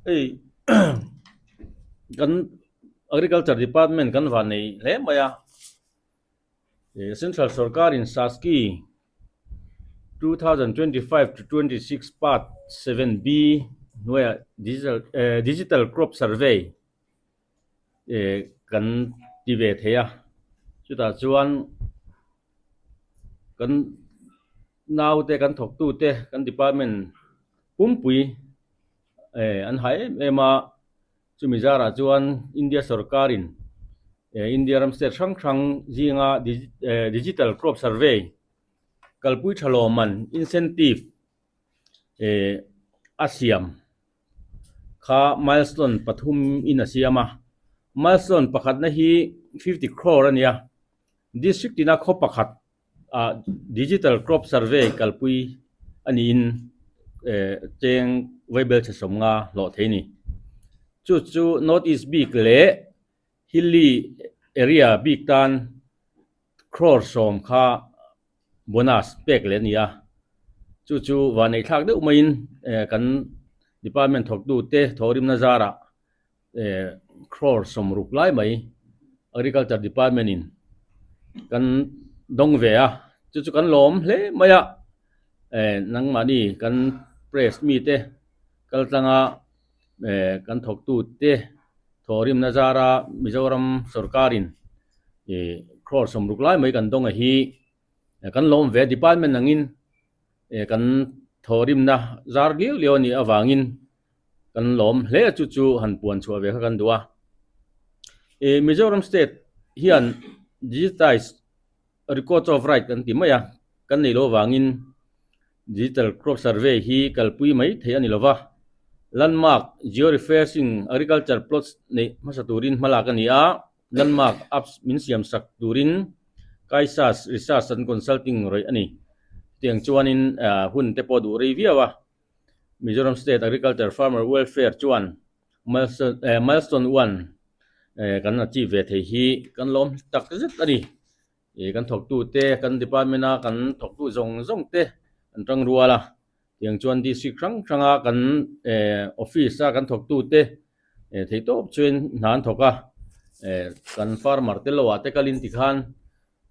Hei kan agriculture department kan van nei hle mai a central sorkar in saski 2025 to 26 part 7b hnuaiah digital eh digital crop survey eh kan ti ve thei a chutah chuan kan naute kan thawktute kan department pumpui eh an ha em em a chumi zarah chuan India sorkarin eh India ram state hrang hrang zinga eh digital crop survey kalpui tha lawmman incentive eh a siam kha milestone pathum in a siam a milestone pakhatna hi 50 crore a ni a district tina khaw pakhat ah digital crop survey kalpui a niin eh cheng vaibelchhe sawmnga hlawh thei a ni chu chu north east bik leh hilly area bik tan crore sawm kha bonus pek leh a ni a chu chu vanneih thlak deuh maiin eh kan department thawktu te thawhrimna zarah eh crore sawmruk lai mai agriculture department in kan dawng ve a chu chu kan lawm hle mai a eh nangmahni kan press mite kal tlanga eh kan thawktu te thawhrimna zara Mizoram sorkarin ih crore sawmruk lai mai kan dawng a hi kan lawm ve a department angin eh kan thawhrimna zar liau liau a nih avangin kan lawm hle a chu chu han puan chhuah ve kha kan duh a ih Mizoram state hian digitize records of right kan ti mai a kan nei loh avangin digital crop survey hi kalpui mai theih a ni lova landmark geo-referencing agriculture plots neih hmasa turin hmalak a ni a landmark apps min siam sak turin Kaisas research and consulting rawih a ni chutiang chuanin hun te pawh duh rei viau a. Mizoram State Agriculture Farmer Welfare chuan milestone one kan achieve ve thei hi kan lawm tak zet a ni. Ih kan thawktu te kan department a kan thawktu zawng zawng te an tang rual a tiang chuan district hrang hrang a kan eh office a kan thawktu te theih tawp chuan hna an thawk a eh kan farmer te lo ah te kalin tikhan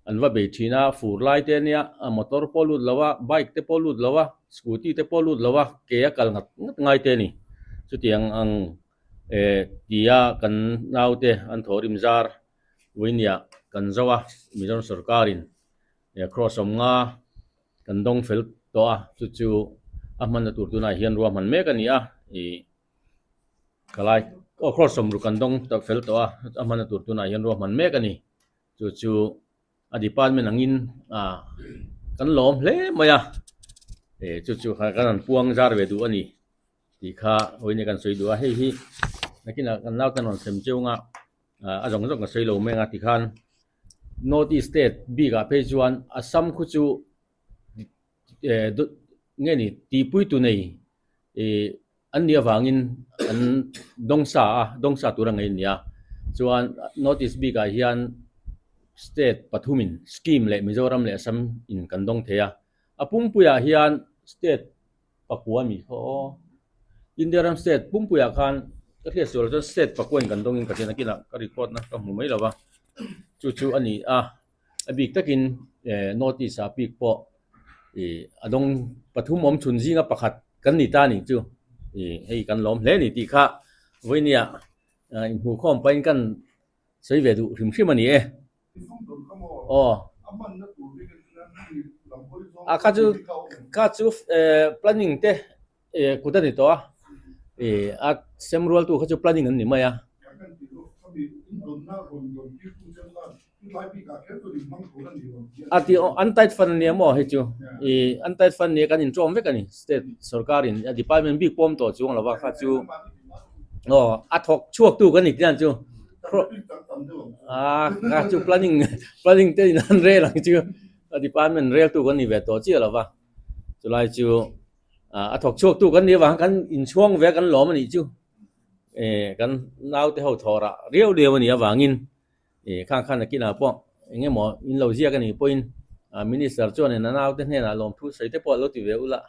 An va bei thin a, fur lai te ania, a motor pawh lut lo a, bike te pawh lut lo a, scooty te pawh lut lo a, ke a kal ngat ngat ngai te a ni. Chutiang ang eh tia kan naute an thawhrim zar Winia kan zo a, Mizoram sorkarin eh cross awm nga kan dawng fel tawh a, chu chu a hmanna tur tunah hian ruahman mek a ni a, ih khalai aw cross awm ruk kan dawng fel tawh a, a hmanna tur tunah hian ruahman mek a ni. Chu chu a department angin ah kan lawm hle mai a eh chu chu kan rawn puang zar ve duh a ni tih kha vawiin kan sawi duh a hei hi nakinah kan nau ten rawn sem cheu anga ah a zawng zawng ka sawi lo mai anga tikhan north east state bikah phei chuan Assam khu chu eh nge ni tihpui tu nei ih An nih avangin an dawng sa a, dawng sa tur a ngei nia. Chuan North East bikah hian state pathumin Sikkim leh Mizoram leh Assam in kan dawng thei a. A pumpuiah hian state pakua mi kha aw. India ram state pumpuiah khan ka hriat sual chuan state pakua in kan dawngin ka hriat nakinah ka record na ka hmu mai lo va. Chu chu a ni a. A bik takin North East ah bik pawh ih a dawng pathum awm chhun zinga pakhat kan ni ta nih chu ih hei kan lawm hle a ni tih kha vawinia inhmuhkhawm pahin kan sawi ve duh hrim hrim a ni e. Aw a kha chu kha chu planning te Eh kut a ni tawh a, eh a sem rual tu kha chu planning an ni mai a. A ti aw an tight fund ania maw hei chu ih an tight fund nia kan inṭawm vek a ni state sorkar in a department bik pawm tawh chuang lo va kha chu aw a thawk chhuak tu kan ni tih dan chu ah kha chu planning planning te in an rel ang chu a department rel tu kan ni ve tawh chiah lo va chulai chu. A thawk chhuak tu kan nih avang kan inchhuang ve kan lawm a nih chu eh kan naute ho thawh rah riau riau a nih avangin eh khang khan nakinah pawh eng emaw in lo ziak a nih pawhin minister chuanin a naute hnenah lawmthu sawi te pawh a lo ti ve ula.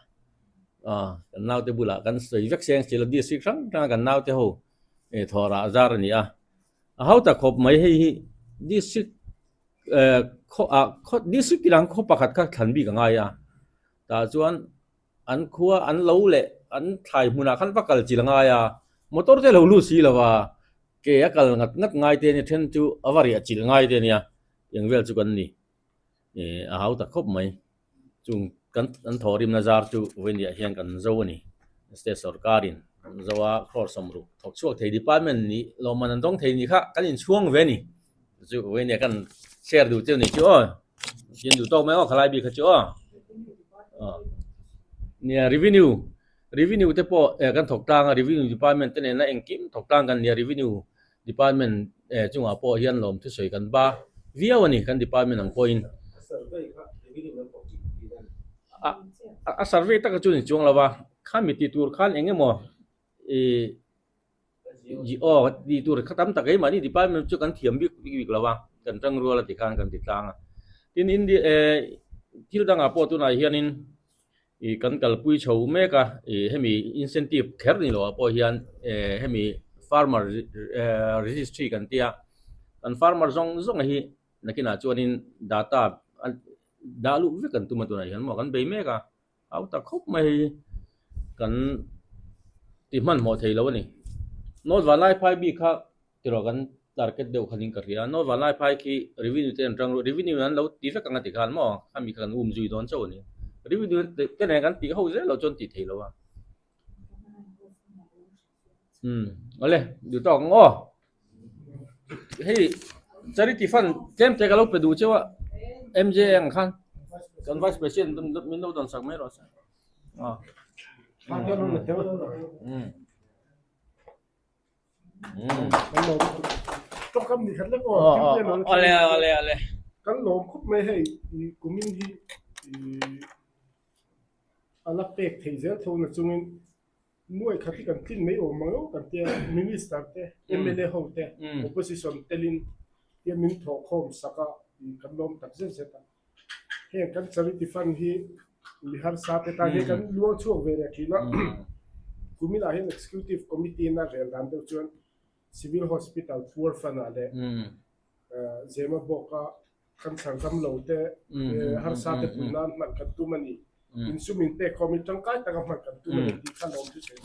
Kan naute bulah kan sawi vek seng si lo district hrang hranga kan naute ho thawhrah zar a ni a. A hau tak khawp mai hei hi district khaw ah khaw district ti lang khaw pakhat kha thlan bik a ngai a. Tah chuan an khua an lo leh an thlai hmunah khan va kal chil a ngai a, motor te lo lut si lo va, ke a kal ngat ngat ngai te ania then chu a va riah chilh ngai te ania eng vel chu kan ni. Ih a hau tak khawp mai. Chung kan an thawhrimna zar chu vawinia hian kan zo a ni. State sorkarin an zo a, crore sawmruk thawk chhuak thei department nih lawmman an dawng thei nih kha kan inchhuang ve a ni. Chu vawinia kan share duh chu ni chu aw. Hian duh tawk mai aw khalai bik kha chu aw. Nia revenue revenue te pawh kan thawk tlang a revenue department te nena engkim thawk tlang kan nia revenue department chungah pawh hian lawm thusawi kan ba viau a ni kan department ang pawhin a survey taka chu ni chuang lo va khami tih tur khan eng emaw ih aw tih tur kha tam tak keimahni department chu kan thiam bik bik lo va kan tang rual a ti khan kan ti tlang a tin India eh thil dangah pawh tunah hianin Ih kan kalpui chho mek a, ih hemi incentive kher ni loh ah pawh hian eh hemi farmer eh registry kan tia, kan farmer zawng zawng hi nakinah chuanin data dah luh vek kan tum a tunah hian maw kan bei mek a, au ta khawp mai hei kan ti hmanhmawh thei lo a ni. North Vanlaiphai bik kha Tiraw kan target deuh khanin ka hria. North Vanlaiphai khi revenue te an tang ruh. Revenue an lo ti vek ang a ti khan maw? Khami kha kan um zui dawn chauh a ni. Revenue te nen kan tih ho zel loh chuan tih theih loh a. Umm awle duh tawk ang aw. Hei charity fund tlem te ka lo pe duh cheu a MJ ang khan kan vice president min lo dawn sak mai rawh se. Aw. Umm. Tawngkam ni khat lek aw Awle awle awle. Kan lawm khawp mai hei i kumin hi i a la pek thei zel tho na chungin nuai khat hi kan tlin mai awm ang kan tia minister te mla ho te opposition telin tia min thawh khawm sak a kan lawm tak zet zet a heng kan charity fund hi mi harsa te tan hian kan luang chhuak ve leh thin a kumin ah hian executive committee in a rel dan deuh chuan civil hospital poor fund ah leh zema bawk a cancer dam lo te harsa te pui nan hman kan tum a ni insum in pek khawm in tangkai taka hman kan tum a ni tih kha lawm chu sawi.